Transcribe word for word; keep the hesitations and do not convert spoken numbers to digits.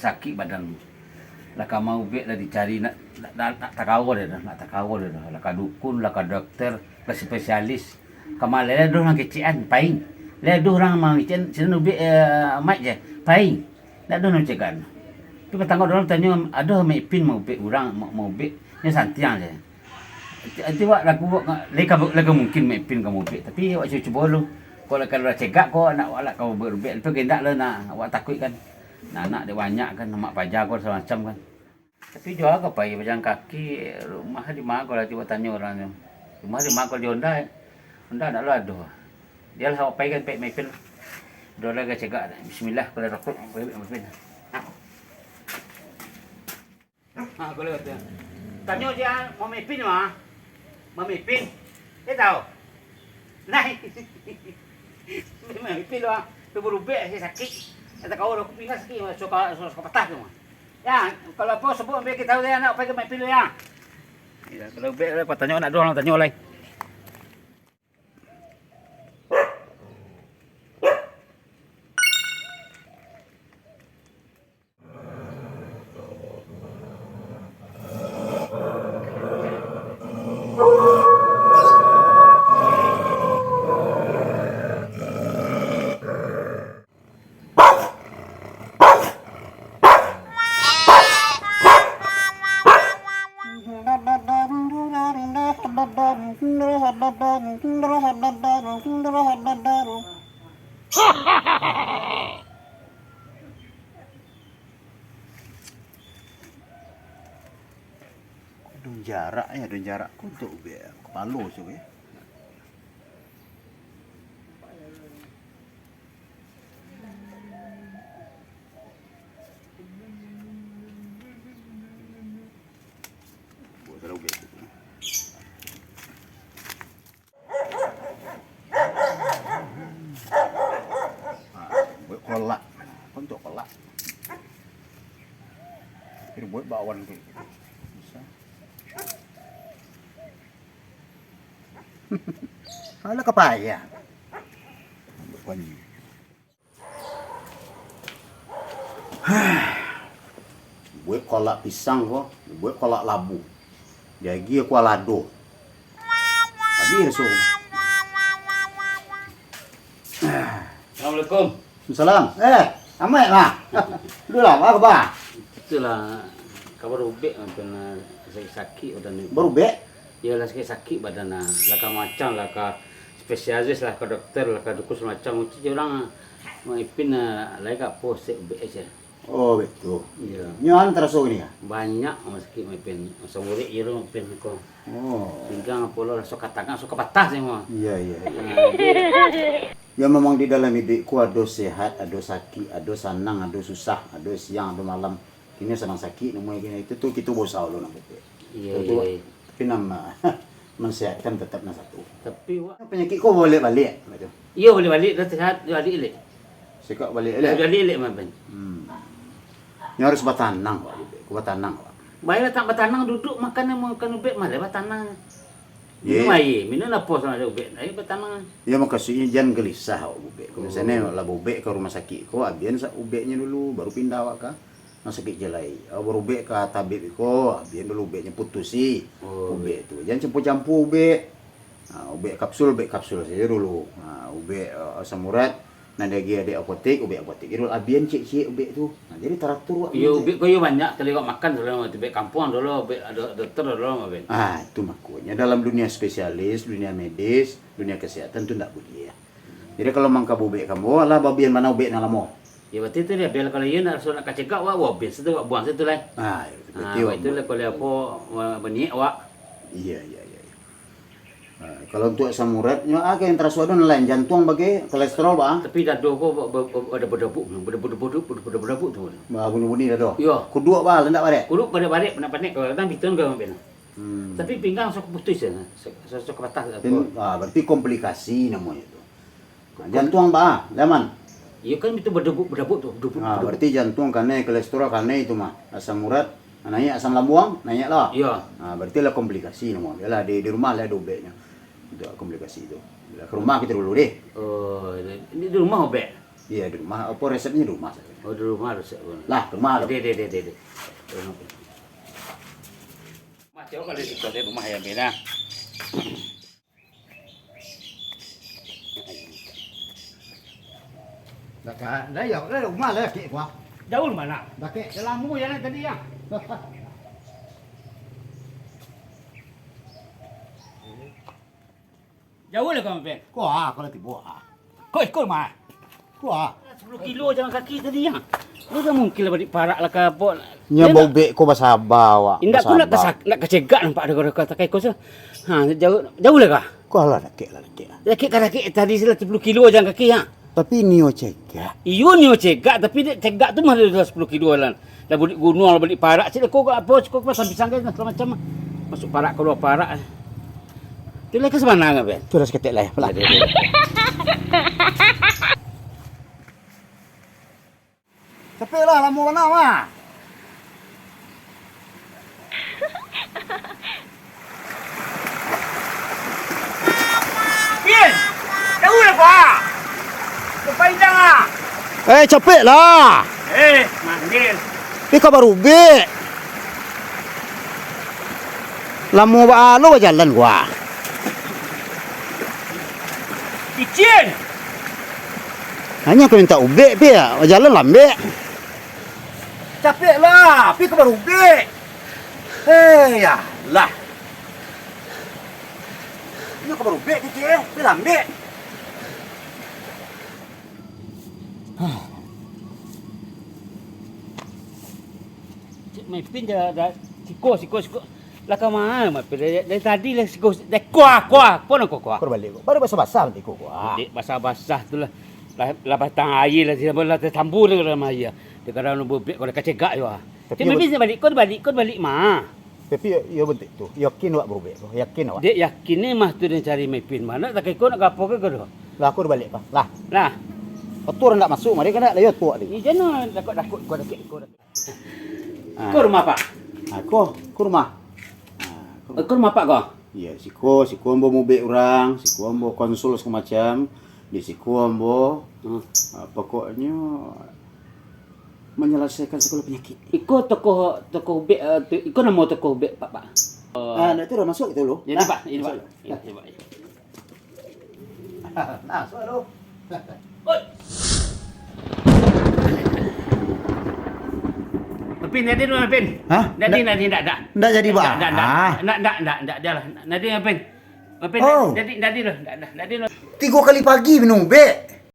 Sakik badan. Lah ka ma ubek lah dicari, nak, nak, nak, nak takawa dia dah, nak takawa dia dah. Lah ka dukun, lah ka dokter, lah spesialis. Ka ma lai lah doh nan kecekan, paing. Lai doh urang mangecekan, sinan ubek, eh, Maik je, paing. Ndak doh nan cekan. Tapi patangguang urang tanyo, ado Maik Ipin maubek urang, ma-, maubek, nyo santiang je. Ati, ati awak lagu awak nga-, lai ka, lai ka mungkin Maik Ipin ka maubek, tapi awak cubo-cubo lu. Kok lah, kalau lah cegak ko, anak awak lah ka maubek-ubek, tapi gendak lah nak, awak takuik kan. Nah, anak dek banyak kan, amak paja ko, sagalo macam kan. Tapi jo a ka pai bajalan kaki, rumah di ma ko lah, cubo tanyo urang tu. Rumah di ma ko di Honda, Honda ndak lo ado. Dia lah awak pai kan, pek Maik Ipin. Ado lah ka cegak, bismillah, kalau takut, Maik Ipin. Ha, kalau tu. Tanyo je, ah, mau Maik Ipin mah. Mau Maik Ipin. Dia tahu. Nah. Maik Ipin lah. Tu berubek sakit. Kata kau aku pinggang sakit, suka, suka patah tu mah. Ya, kalau apa sebut ambil kita tahu dia nak pai ka Maik Ipin ya. Ya, kalau ubek lah, tanyo nak doh, tanyo lai. Dun jarak ya, dun jarak ko untuak ubek kapalo tu ya. Buek salah ubek tu. Ha, buek kolak. Ko untuak kolak. Kiro buek bakwan ko. Bisa. Alah, kapayah. Buek kolak pisang ko, buek kolak labu. Diagiah kuah lado. Tadi raso. Assalamualaikum. Waalaikumsalam. Eh, Amek lah. Duh lah, apa khabar? Itulah, kabar ubek, macam, eh, sakit-sakit badan ni. Berubek? Iyolah, sakik-sakik badan lah. Lah ka macam, lah ka spesialis, lah ka dokter, lah ka dukun, samacam. Macam je urang, Mak Ipin, eh, lai ka apo, sek ubek aja. Oh, betul. Iya. Nyo an taraso kini kah? Banyak sakik Mak Ipin. Masa murid je tu Mak Ipin ko. Oh. Pinggang apo lo, raso ka tangan, raso ka patah semua. Iya, iya, iya. Nah, jadi Ya, memang di dalam iduik ko ado sehat, ado sakik, ado sanang, ado susah, ado siang, ado malam. Kini sanang sakik, namonyo kini itu tu, kito bausaho lo nak bubek. Iya, Itu, iya, iya. Tapi nan ma-, mansehatkan tetap nan satu. Tapi, wak Panyakik ko baliak-baliak, baitu. Iya, baliak-baliak, dah sehat, baliak-baliak. Sikok baliak-baliak. Baliak-baliak, Mak Ipin. Hmm. Nyo harus batanang, Wak, bubek. Ko batanang, Wak. Baiklah, tak batanang, duduk makan, makan ubek, malah batanang. Ye. Minum aia, minum apo samo ubek, aia batanang. Ya, makasuiknyo jan gelisah awak bubek. Kalau Oh. misalnyo lah bubek ka rumah sakik ko, abian sa-, ubeknyo dulu, baru pindah awak ka rumah sakik jalai. Awak barubek ka tabib ko, abian dulu ubeknyo, putusi Oh. ubek tu. Jan campur-campur ubek. Ha, ubek kapsul, ubek kapsul sajo dulu. Ha, ubek, eh, asam urat, nan diagiah dek apotek, ubek apotek. Jadi abian ciek-ciek ubek tu. Nah, jadi taratur awak Iyo, bubek. Ubek ko iyo banyak, tadi awak makan dulu, ubek kampuang dulu, ubek ado dokter dulu, Mak Ipin. Ah, itu makonyo dalam dunia spesialis, dunia medis, dunia kesehatan tu ndak buliah. Jadi kalau mangka bubek kampuang, lah babian bana ubek nan lamo. Ya, berarti tu dia, biar kalau iyo nak, nak kacegak, wak, wak, biasa tu, wak buang situ lah. Ah, ya, berarti Ah, wak itu buang. Lah kalau apo, wak, baniat, wak. Iya, iya, iya, iya. Ah, kalau untuak asam urat, nyo, ah, yang taraso ado nan lain, jantuang bagai, kolesterol, bah. Tapi dado ko ba-, ba-, ba-, ada badabuk, badabuk, badabuk, badabuk, badabuk tu. Bah, bunyi-bunyi dado. Iyo. Kuduak, bah, landak barek. Kuduak barek-barek, panek-panek, kalau kadang biton ke, Mak Ipin. Hmm. Tapi pinggang sok putus ya, sok, sok, sok patah. Pin-, ah, berarti komplikasi namonyo tu. Nah, jantuang, bah, laman. Iyo kan itu badabuk, badabuk tu, badabuk, Ah, badabuk. Berarti jantuang kanai, kolesterol kanai itu mah. Asam urat, naiak asam lambuang, naiak lah. Iya. Ah, berarti lah komplikasi namonyo. Yalah, di, di rumah lah ado ubeknyo. Untuak komplikasi tu. Lah ka rumah kito dulu deh. Oh, ini di rumah ubek? Iyo, di rumah. Apo resepnyo di rumah sajo? Oh, di rumah resep. Lah, di rumah. Dek, dek, dek, dek, dek. Rumah, cubo kalau di rumah yo, Bin, ah. Dah ka-, dah yo, dah rumah lah, kek gua. Jauah mano? Dah, kek. Dah lamo jalan tadi, yo. Jauah lah kau, Pen. Ko, ah, ko lah tibo, ah. Ko iko mah. Ko, ah. Sapuluah kilo jalan kaki tadi, yo. Lu dah mungkin lah balik parak lah ka apo. Nyo baubek ko basaba awak. Indak, ko nak kasak-, nak kacegak nampak dako-dako takai ko sa. Ha, jauah, jauah lah kah? Ko lah dakek lah, dakek lah. Dakek ka dakek tadi sila sapuluah kilo jalan kaki, ha. Tapi nio cegak. Iyo, nio cegak, tapi dek cegak tu mah dah sapuluah kilo lah. Lah balik gunuang, lah balik parak, cik ko apo, cik ko pasang pisang kan, segala macam. Masuk parak, kalua parak. Tu lah ka sabana kan, Ben? Tu lah saketek lah, yo. Lah. Capek lah, lamo bana mah. Bin, jauah lah, Pak. Ka Paindang, ah. Eh, capek lah. Eh, manggil. Pi ka barubek. Lamo baa lo bajalan gua. Icin. Hanyo ka mintak ubek, pi, bajalan lambek. Capek lah, pi ka barubek. Hei, alah. Hanyo ka barubek, Icin, eh, pi lambek. Cik Maipin dah, dah, siko, siko, siko. Lah ka ma, Maipin? Dari, dari tadi lah siko, dah kuah, kuah. Apo nan kuah, kuah? Baru balik ko. Baru basah-basah nanti ko, kuah. Dek, basah-basah tu lah. Lah, lah batang aia lah, lah tasambua dalam aia. Dek, kadang bubek ko lah kacegak yo, ah. Tapi Cik Maipin, balik ko, balik ko, balik mah. Tapi iyo, iyo bantuak tu. Yakin awak barubek tu? Yakin awak? Dek, yakin ni mah tu den cari Maipin mah. Nak takai ko, nak ka apo ko tu? Lah, ko baliak, Pak. Lah. Lah. Kotor ndak masuk, mari ka ndak layo tu, Pak, tadi. Ih, jan lah, dakek-dakek ko, dakek ko. Ah. Ko rumah, Pak? Ah, ko, ko rumah. Ah, ko rumah. Eh, ko rumah Pak ko? Iyo, siko, siko ambo mubek urang, siko ambo konsul sagalo macam, di siko ambo, hmm, ah, pokoknyo manyalasaikan sagalo panyakik. Iko toko, toko ubek, eh, tu, iko namo toko ubek, Pak, Pak? Ah, ndak tu dah masuak kito dulu. Jadi, nah, Pak, ini, Pak. Masuak dulu. Ini, Pak. Nah, masuak dulu. Oi. Apin, Nadin, Apin. Hah? Nadin, ndak, Nadin, ndak, ndak. Ndak jadi, Pak? Ndak, ndak, ndak. Ah. Ndak, ndak, ndak, ndak, dah lah. Nadin, Apin. Apin, oh. Nadin, Nadin lah. Ndak, ndak, Nadin lah. Tigo kali pagi minum ubek.